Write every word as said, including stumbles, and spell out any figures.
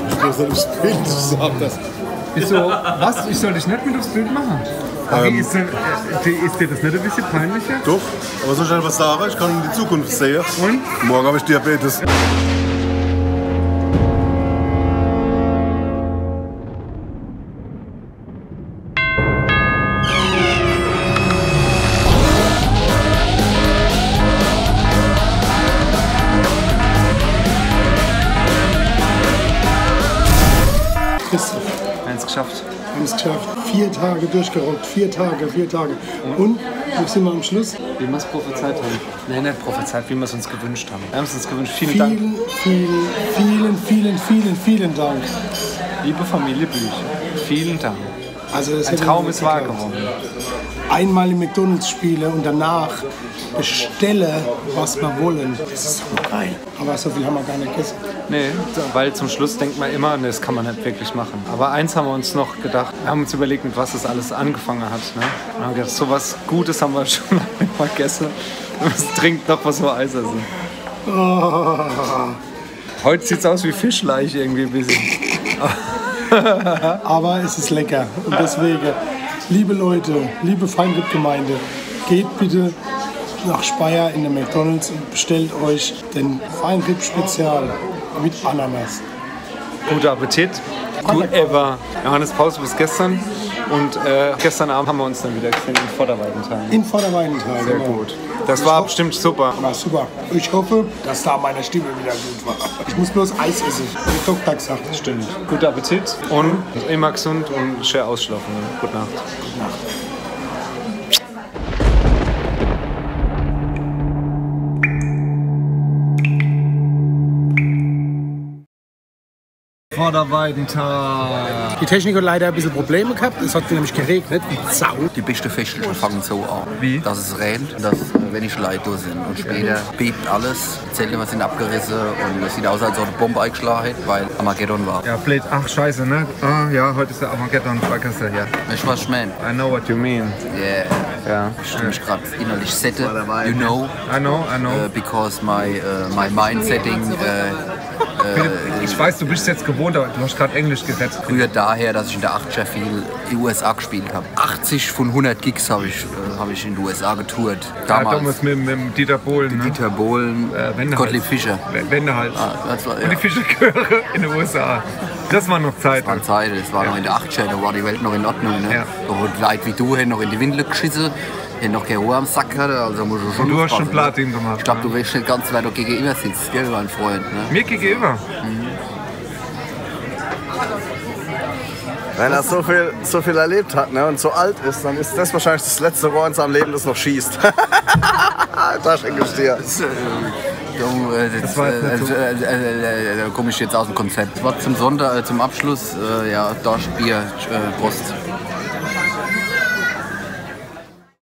Ich glaab, das Bild, ich sag das. Wieso? Was? Ich soll dich net mit aufs Bild mache? Ähm. Wie, is, denn, äh, is dir das net e bissje peinlich jetzt? Doch, aber soll ich einfach sagen, ich kann in die Zukunft sehen. Und? Morgen hab ich Diabetes. Christoph. Hän es geschafft. Hän es geschafft. Vier Tage durchgerockt. Vier Tage, vier Tage. Und wo sind wir am Schluss? Wie wir es prophezeit haben. Nee, nicht prophezeit, wie wir es uns gewünscht haben. Wir haben es uns gewünscht. Vielen Dank. Vielen, vielen, vielen, vielen, vielen, vielen Dank. Liebe Familie Büch, vielen Dank. Also das hätte man nicht geglaubt. Ein Traum ist wahr geworden. Einmal im McDonald's spiele und danach bestelle, was wir wollen. Das ist so geil. Aber so viel haben wir gar nicht gegessen. Nee, weil zum Schluss denkt man immer, nee, das kann man nicht wirklich machen. Aber eins haben wir uns noch gedacht. Wir haben uns überlegt, mit was das alles angefangen hat. Ne? Wir haben gedacht, so was Gutes haben wir schon lange nicht mehr gegessen. Es trinkt noch was vor Eisessen. Oh. Heute sieht es aus wie Fischleich irgendwie ein bisschen. Aber es ist lecker. Und deswegen, liebe Leute, liebe Feinripp-Gemeinde, geht bitte nach Speyer in den McDonald's und bestellt euch den Feinripp Spezial mit Ananas. Guten Appetit. Good ever. Johannes Paus bis gestern. Und äh, gestern Abend haben wir uns dann wieder gesehen in Vorderweidenthal. In Vorderweidenthal, genau. Sehr gut. Das war bestimmt super. War super. Ich hoffe, dass da meine Stimme wieder gut war. Ich muss bloß Eis essen, wie der Doktor gesagt hat. Stimmt. Guten Appetit und immer gesund und schön ausschlafen. Gute Nacht. Gute Nacht. Vorderweidenthal. Die Technik hat leider ein bisschen Probleme gehabt. Es hat nämlich geregnet wie Sau. Die besten Feschte fangen so an. Wie? Dass es regnet, dass, äh, wenig Leute da sind. Und später bebt alles, die Zelte sind abgerissen und es sieht aus, als ob eine Bombe eingeschlagen hätte, weil Armageddon war. Ja, blöd. Ach, scheiße, ne? Ah, ja, heute ist der Armageddon, vergesse, ja. Weißt du, was ich meine? I know what you mean. Yeah. Ja. Ich bin mich gerade innerlich sette, you know. I know, I know. Äh, because my, äh, my mind setting, äh, Ich weiß, du bist jetzt gewohnt, aber du hast gerade Englisch geredet. Rührt daher, dass ich in der achtziger viel in den U S A gespielt habe. Achtzig von hundert Gigs habe ich, äh, habe ich in den U S A getourt. Damals. Ja, damals mit, mit dem Dieter Bohlen, ne? Dieter Bohlen, äh, Wendehals. Gottlieb Fischer. Wendehals. Ah, das war, ja. Und die Fischer-Chöre in den U S A. Das waren noch Zeiten. Das waren Zeiten, das war noch in der achtziger, da war die Welt noch in Ordnung, ne? Ja. Da hat Leute wie du, haben noch in die Windel geschissen. Ich hab noch keine Ruhe am Sack gehabt, also muss ich schon aufpassen, ne? Und du hast schon Platin gemacht, ne? Ich glaub, du weißt nicht ganz, wer da gegenüber sitzt, gell, mein Freund, ne? Mir gegenüber? Mhm. Wenn er so viel, so viel erlebt hat, ne, und so alt ist, dann ist das wahrscheinlich das letzte Rohr in seinem Leben, das noch schießt. Da schenke ich dir. Das, äh, da, äh, das, das war jetzt äh, nicht so. Äh, äh, äh, äh, da komm ich jetzt aus dem Konzept. Was zum Sonder-, äh, zum Abschluss, äh, ja, Dorschtbier, äh, Prost.